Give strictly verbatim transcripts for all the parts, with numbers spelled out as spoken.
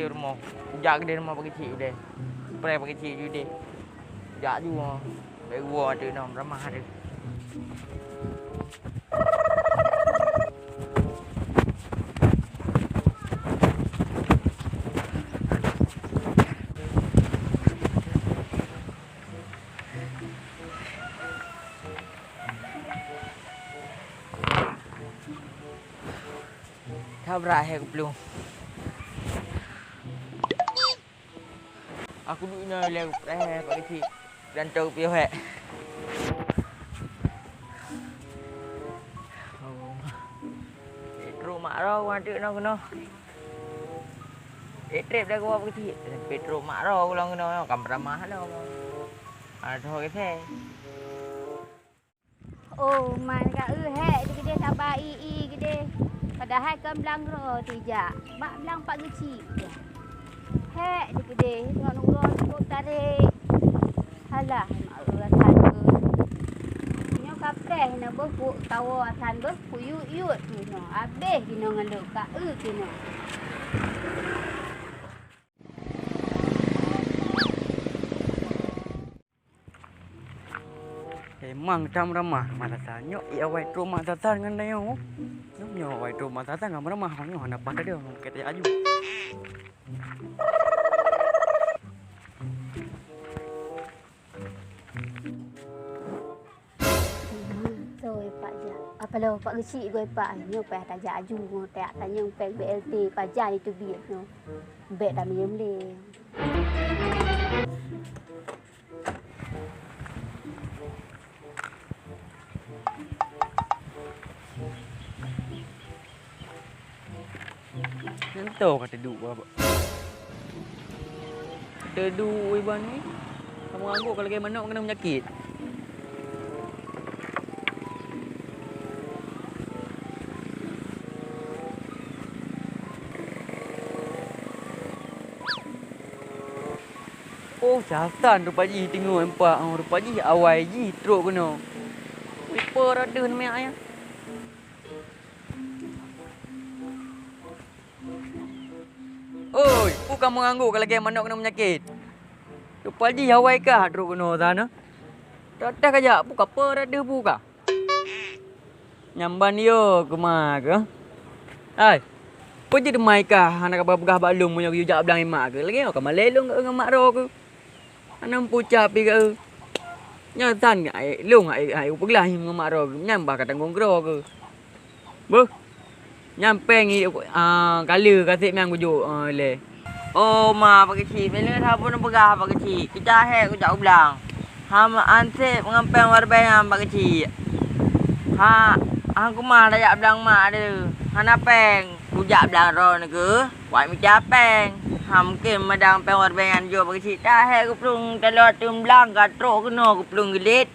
Rumoh. Kujak keudeh rumoh Pak Keuchik udeh. Preh Pak Keuchik udeh. Kujak ju, ha. Bèk geuwoe ateueh nyoe, ramah ateueh. That brat hai kuplueng. Aku duek inoe lé kupreh Pak Keuchik. Dan tau piôh hek. Trok mak roe watèe nyoe keunoe. Eh, trép dah geuwoe Pak Keuchik. Trép trok mak roe ulôn keunoe, ka meuramah lom. Adoh geseh. Oh, man ka eu hek di keudeh saba i-i keudeh. Padahai kon blang roe tijak. Bak blang Pak Keuchik. Hek di keudeh ngon uroe cukup tarék. Halah, mak eu asan beuh. Nyoe ka preh na beuh, kuk tawoe asan beuh, kuyut-yut tu nyoe. Abéh jinoe ngon lôn ka eu tu nyoe. Emang tam ramah masa nyoe, i awai trok mak Sasan ngon dayoe. Nyoe, nyoe awai trok mak Sasan ngon ramah nyoe hana paih teudeung, kita aju. Soe Pak jak? Apa lo Pak Keuchik goi Pak? Nyoe payah tajak aju ngon tajak tanyong péng B L T pajan itu biet nyoe. Bèk tamiyum lé. Nyan toh ka teuduek ba-, teuduek iban ni. Kamoe anggôk ka lagèe manok keuneuk meunyakét. Oh, Sasan rupa jih teungoh empak, oh, rupa jih awai jih trok keunoe. Wih, peue rot deuh namiak nyan. Oi, peue kamoe anggôk ka lagèe manok keuneuk meunyakét? Rupa jih awai kah trok keunoe San, eh? Tatas kajak, peue ka peue rot deuh peue kah? Nyan ban yo keuma keuh. Hai, peue jeuet teuma i kah hana kapeugah bak lôn meunyoe geuyue jak blang i mak keuh? Lagèe nyoe ka malèe lôn ngon mak droe keuh. Hana meupucap pih keuh. Nyan San, ai, lôn ai, ai kupeuglah ngon mak droe keuh. Nyan bah ka tanggong keudroe keuh. Beuh. Nyan péng i, ah, ka lheueh ka sép nyan kujok, ah, lé. Oh, ma, Pak Keuchik, bèk lé that bunoe peugah, Pak Keuchik. Keu cahé kujak u blang. Hana anseb ngon péng waribèe nyan, Pak Keuchik. Ha, han keumah tajak blang mak deuh. Hana péng. Kujak blang droeneuh keuh, wai mita péng. Ha, mungken meudang péng waribèe nyan jok, Pak Keuchik. Cahé kuplueng taloe ateueh blang, ka trok keunoe kuplueng geulet.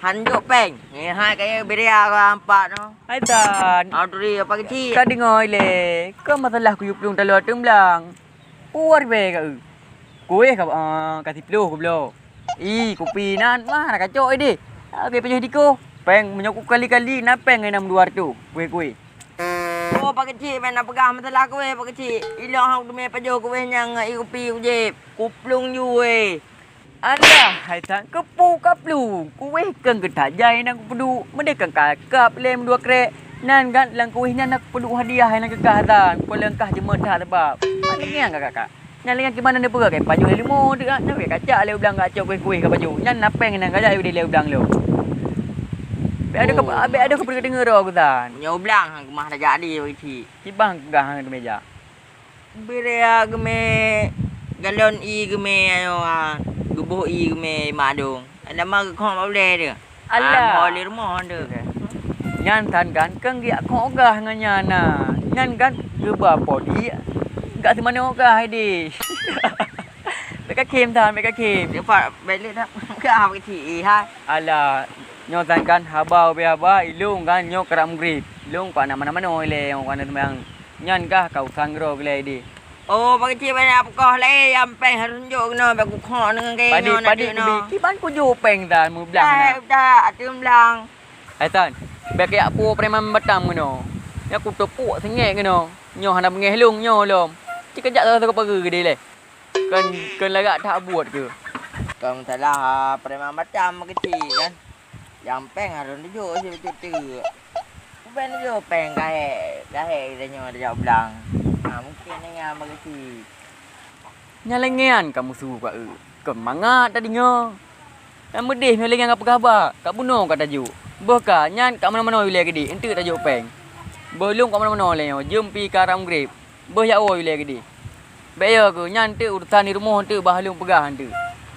Han jok péng. Ngieng hai kayèe beuria keu ampat nyoe. Hai San. Ah, turi, Pak Keuchik. Ka deungö ilèe. Kon masalah kuyue plueng taloe ateueh blang. Puwoe ribèe ka eu. Kuéh ka, ah, ka siploh kubloe. Ih, kupi nan mah na kacok ideh. Lagèe pajoh dikoh. Péng meunyoe kukali-kali na péng inong dua reutôh kuéh-kuéh. Oh, Pak Keuchik, bèk na peugah masalah kuéh, Pak Keuchik. Ilong han kuteumé pajoh kuéh nyan ngon ié kupi kujép. Kuplueng ju wéh. Alah, hai San, keupeue kaplueng? Kuéh keuneuk keu that jai nyang kupeuduek, meudeh keuneuk kakab lé meudua krek. Nan gat lam kuéh nyan na kupeuduek hadiah nyang keu kah San, peue lôn kah jeuet that sabab. Pat leunyang ka kakak. Nyan leunyang kiban na neupeugah keu pajoh lé leumo teuh, na kacak lé u blang kacok kuéh-kuéh ka pajoh. Nyan na péng nyang kajak udeh lé u blang lôn. Bèk adoh ka, bèk adoh ka peudeungoe droe keu San. Meunyoe u blang han keumah tajak di, Pak Keuchik. Kiban peugah han keumeujak. Beuria geumé galon ié geumé ayoe, ah, geuboh ié geumé i mak dong. Ada ma geukhong bak ulèe teuh. Alah. Ah, lé rumoh teuh. Nyan San kan, keuneuk geujak khong ogah ngon nyan na. Nyan kan geuba podi, gak seumanö ogah deh. Bèk kakhém San, bèk kakhém. Cepat bèk lé dah. Gah bak keuchik, eh, hai. Alah, nyoe San kan haba ubé haba, ilong kan nyoe karab mugrib. Ilong ka na manoe-manoe ilèe, nyoe ka na seumayang. Nyan kah ka u San keudroe geulai deh. Oh, Pak Keuchik, banyak peukoh laén, nyang péng harôh jok keunoe, bèk kukhok deungon kayèe nyoe na deuh nyoe. Kiban kujok péng San meublang na. Hai, udah, ateueh blang. Hai San, bèk kajak puwoe preman Batam keunoe. Nyan kuteupok sengek keunoe. Nyoe hana beungèh lôn nyoe lom. Cit kajak salah satu peugah gede leh. Kan, kan lagak that buet ke? Kan salah preman macam kecil kan. Yang peng harus tunjuk si betul tu. Bukan tunjuk peng kahek, kahek kita nyoe ada jak blang. Ha, mungkin dengan bagi si. Nyan lengean kamu su ka eu. Keumangat tadi nyoe. Nyang meudeh nyoe lé nyang ka peugah haba, ka bunoe ka tajok. Boh ka nyan ka meunoe-meunoe ilée geude, eunteuk tajok péng. Boh lôn ka meunoe-meunoe lé nyoe, jeuem pi ka rab greb. Boh jak woe ilée geude. Bék yo keuh, nyan teuk urusan di rumoh teuk bah lôn peugah eunteuk.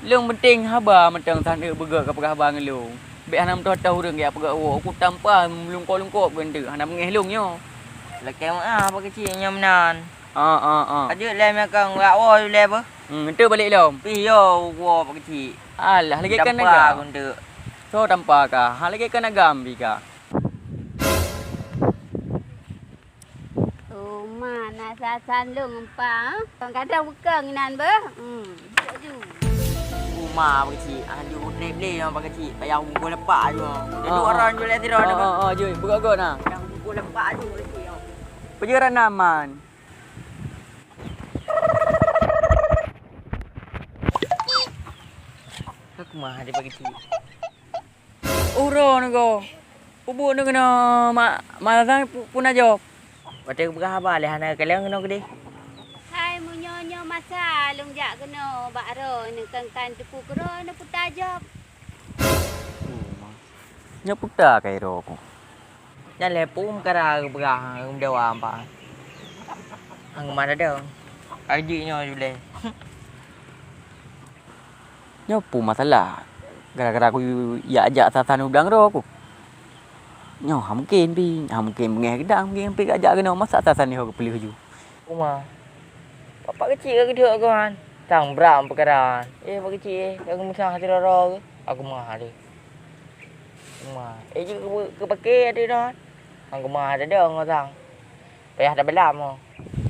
Lôn peunteng haba mantong saneuk beugöt ka peugah haba ngon lôn. Bék hana meutoh-toh ureuëng jak peugah woe, ku tampa meulungkop-lungkop keu eunteuk, hana beungéh lôn nyoe. Lakée meuáh bak keuchik nyoe meunan. Ah, ah, ah. Ka jeuet lé meukang jak woe ilée beuh. Hmm, eunteuk balek lom. Pih yo woe bak keuchik. Alah, lagée kan agam. Soe tampa ka? Ha, lagée kan agam bi ka. Oh, ma na sasan lôn empa, eh? Kadang-kadang bukang inan beuh. Hmm, cok ju. Uma bak keuchik, aju treb lé bak keuchik, payah bungkôh lepak aju. Duduk orang jual sira tu. Oh, oh, jui, bukak got nah. Payah bungkôh lepak aju bak keuchik. Peujeuran aman. Aku mah ada bagi cik. Uroe neuh goe. Peubuet neuh keunoe mak, mak Hasan pu-, puna jaweueb. Watée geupeugah haba lé hana kaleueng keunoe keudeh. Hai meunyoe nyoe masa lôn jak keunoe bak droeneuh kan-kan teupeu keudroe neuh puta jaweueb. Nyoe puta kai droe ku. Nyan lé pum kara geupeugah ngon meudawa ampa. Hang meunan dong. Ka jeuet nyoe julée. Nyoe peue masalah? Gara-gara ku jak-jak sasan u blang droe ku. Nyoe hana mungken pi, hana mungken beungéh geudak mungken pi jak-jak keunoe, masa sasan nyoe geupeuleueh ju. Uma, bapak keuchik ka geuduek keuhan, sang bram peukara. Eh, bapak keuchik eh, ka geumusah sidroe-droe keuh. Aku meuhah deh. Uma, eh, jeuet keu, keu paké ateueh droe. Hang keumah tadong ngon sang. Payah tabeulam oh.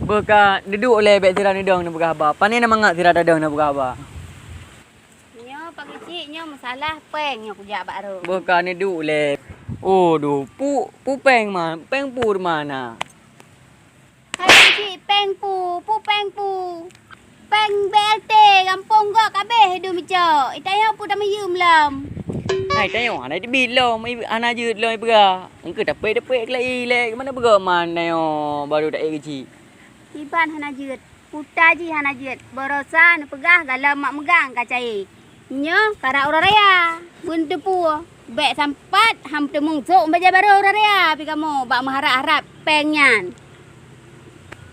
Beuh ka neuduek lé bék sira neudong neupeugah haba. Pane na mangat sira tadong neupeugah haba. Nyoe pagi cik nyoe meusalah péng nyoe kujak bak rot. Beuh ka neuduek lé. Oh, duh, pu, pu péng ma, péng pu teuma na. Hai pagi cik, péng pu, pu péng pu. Péng B L T gampông gob ka abéh dum icok. Itanyoe peue tamiyuem lom? Hai tanyoe hana teubiet lom, i-, hana jeuet lom ipeugah. Engkeu tapék-tapék keulai ilée, keumanö beugöt man tanyoe barô taék keuchik. Kiban hana jeuet, puta jih hana jeuet. Barosa neupeugah galom mak meugang ka cayée. Nyoe karab uroe raya, beuneuteupeu. Bék sampat ham teumeung sôk bajée barô uroe raya pi kamoe bak meuharab-harab péng nyan.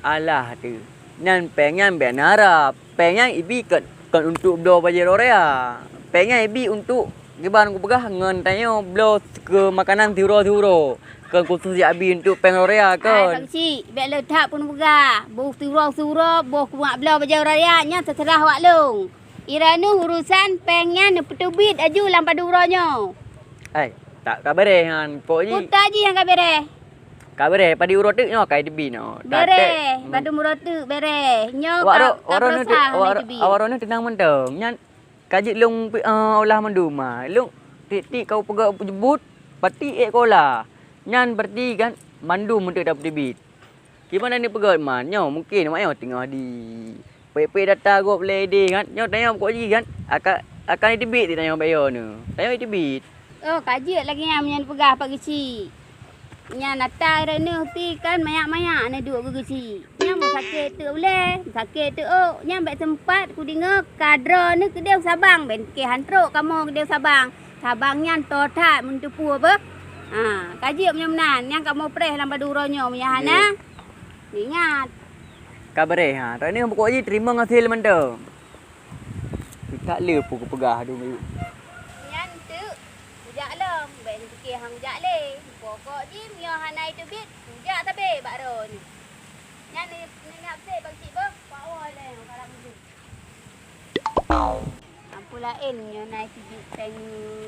Alah teuh, nyan péng nyan bék neuharab. Péng nyan ibi kon, kon untuk bloe bajée uroe raya. Péng nyan ibi untuk kiban kupeugah ngon tanyoe bloe keu makanan siuroe-siuroe. Kon khusos jak bi untuk péng uroe raya kon. Hai, Pak Keuchik, bék le that peuneupeuga. Boh siuroe-siuroe, boh kumat bloe bajée uroe raya, nyan teuseurah wak lôn. Iroe neuh urosan péng nyan neupeuteubiet aju lam padub uroe nyoe. Hai, tak ka beureh nyan, Pok Ji. Puta jih nyang ka beureh. Ka beureh, padub uroe teuk nyoe ka teubiet nyoe. Beureh, padub uroe teuk beureh. Nyoe ka, ka beurosah hana teubiet. Awak droeneuh teunang mantong. Nyan ka jeuet lôn pi-, eh, olah mandum ma. Lôn tiek-tiek ka upeugah ujeubut, pati ék kola. Nyan berarti kan mandum untuk dapat teubiet. Kiban na neupeugöt man, nyoe mungken awak nyoe teungoh di peuék-peuék data gob lé idéh kan. Nyoe tanyoe bukon jih kan, akan, akan jiteubiet di tanyoe bak yo nyoe. Tanyoe jiteubiet. Oh, ka jeuet lagèe nyan meunyoe neupeugah Pak Geuchik. Nyan ata droeneuh pi kan manyak-manyak neuduek keu Geuchik. Nyan meusakét teuk ulèe, meusakét teuk ôk. Nyan bèk seumpat kudeungö ka droeneuh keudéh u Sabang, bèk keuh han trok kamoe keudéh u Sabang. Sabang nyan toe that meunteupue beuh. Ha, ka jeuet meunyoe meunan, nyan kamoe preh lam padub uroe nyoe meunyoe hana. Jeuet. Ingat. Ka beureh, ha. Droeneuh bukon jih teurimong hasé mantong. Teutak le peue kupeugah, aduh, miyueb. Nyan teuk, kujak lom, bèk neupiké han kujak lé. Pokok jih meunyoe hana iteubiet, kujak sabe bak droeneuh. Nyan ni, ni nak sép bak cik beuh, pak woe lé, karang jih. Ampu laén nyoe na sijeuet péng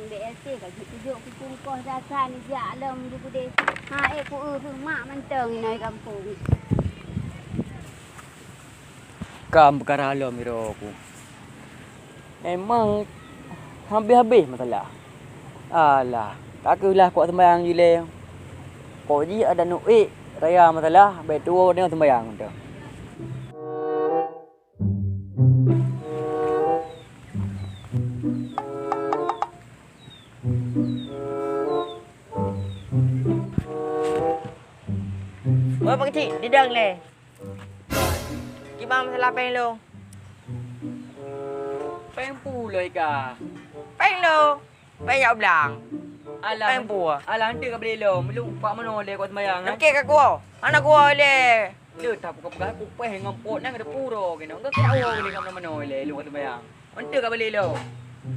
B L T ka jeuet tujok keu pungkoh jasa neujak lom ju keudeh. Ha, éh, ku eu mak mantong inoe gampông. Ka peukara lom droe ku. Memang habéh-habéh masalah. Alah, ka keuh lah kuat seumbayang jih lé. Kok jih adak nuék raya masalah, bèk tuwoe deungon seumbayang tu. Cit, didang lé. Kiban masalah péng lôn? Péng peue lôn, Ika? Péng lôn. Péng jak blang. Alah, péng peue? Alah, enteuk ka beli lôn. Lôn pat manoe lé kok seumayang, eh? Oke ka kuwoe. Hana kuwoe lé. Lé, tak buka-buka kupéh ngon pot nyan ka teupuro keunoe. Enggak kira woe lé ngon manoe lé, lôn kok seumayang. Enteuk ka beli lôn.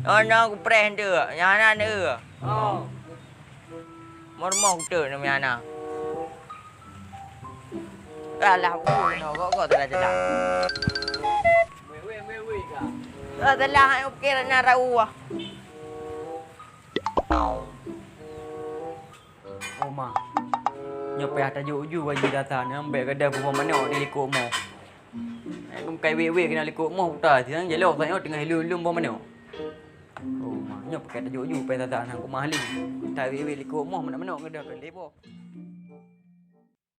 Oh, no, kupreh enteuk. Nyang hana enteuk. Oh. Mormoh kuteuk nang nyang hana. Alah, uh, no, kok, kok telah, telah. Weh, weh, weh, weh, ka. Ah, telah, hai, oke, na rau ah. Oh, ma. Nyoe payah tajok uju bagi data ni, ambek kada bubuh manok di likot moh. Eh, kum kai weh-weh kena likot moh uta, siang jelo, saya tengah lum-lum buah manok. Oh, ma. Nyoe pakai tajok uju payah data nang kumah lé. Uta weh-weh likot moh, manok-manok kada ke lebo.